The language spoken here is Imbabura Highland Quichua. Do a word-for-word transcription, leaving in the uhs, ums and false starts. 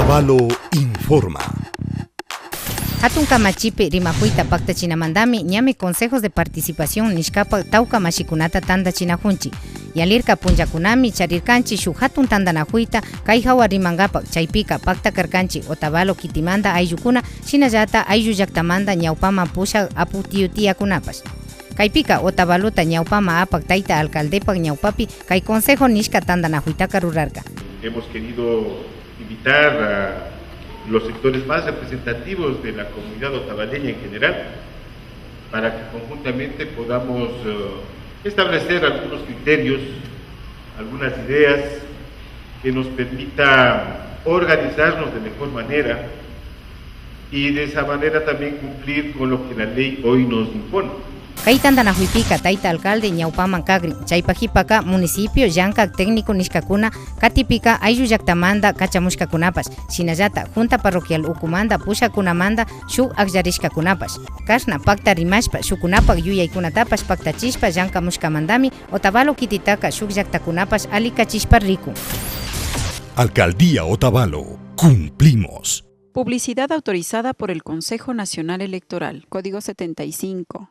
Otavalo informa. Hatun kamachipi rimakuyta paktachinamandami ñami Consejos de Participación nishkapak tawka mashikunata tantachinajunchik. Yalirka punllakunami charirkanchik shuk hatun tantanakuyta kay hawa rimankapak, chaypika pakta karkanchik Otavalo kitimanda ayllukuna, shinallata ayllu llaktamanda ñawpaman pushak apu tiyu tiyakunapash. Kaypika Otavalota ñawpaman apak tayta alcaldepak ñawpapi kay consejo nishka tantanakuytaka rurarka. Hemos querido invitar a los sectores más representativos de la comunidad otavaleña en general para que conjuntamente podamos, eh, establecer algunos criterios, algunas ideas que nos permita organizarnos de mejor manera y de esa manera también cumplir con lo que la ley hoy nos impone. Kay tantanakuypika tayta alcalde ñawpaman kagrin, chaypak hipaka municipio, llankak, técnico nishkakuna katipika ayllu llaktamanda kachamushkakunapash, shinallata junta parroquial ukumanda pushakkunamanda shuk akllarishkakunapash. Kashna pakta rimashpa shukkunapak yuyaykunatapash paktachishpa llankamushkamandami Otavalo kititaka shuk llaktakunapash alikachishpa rikun. Alcaldía Otavalo, cumplimos. Publicidad autorizada por el Consejo Nacional Electoral, Código setenta y cinco.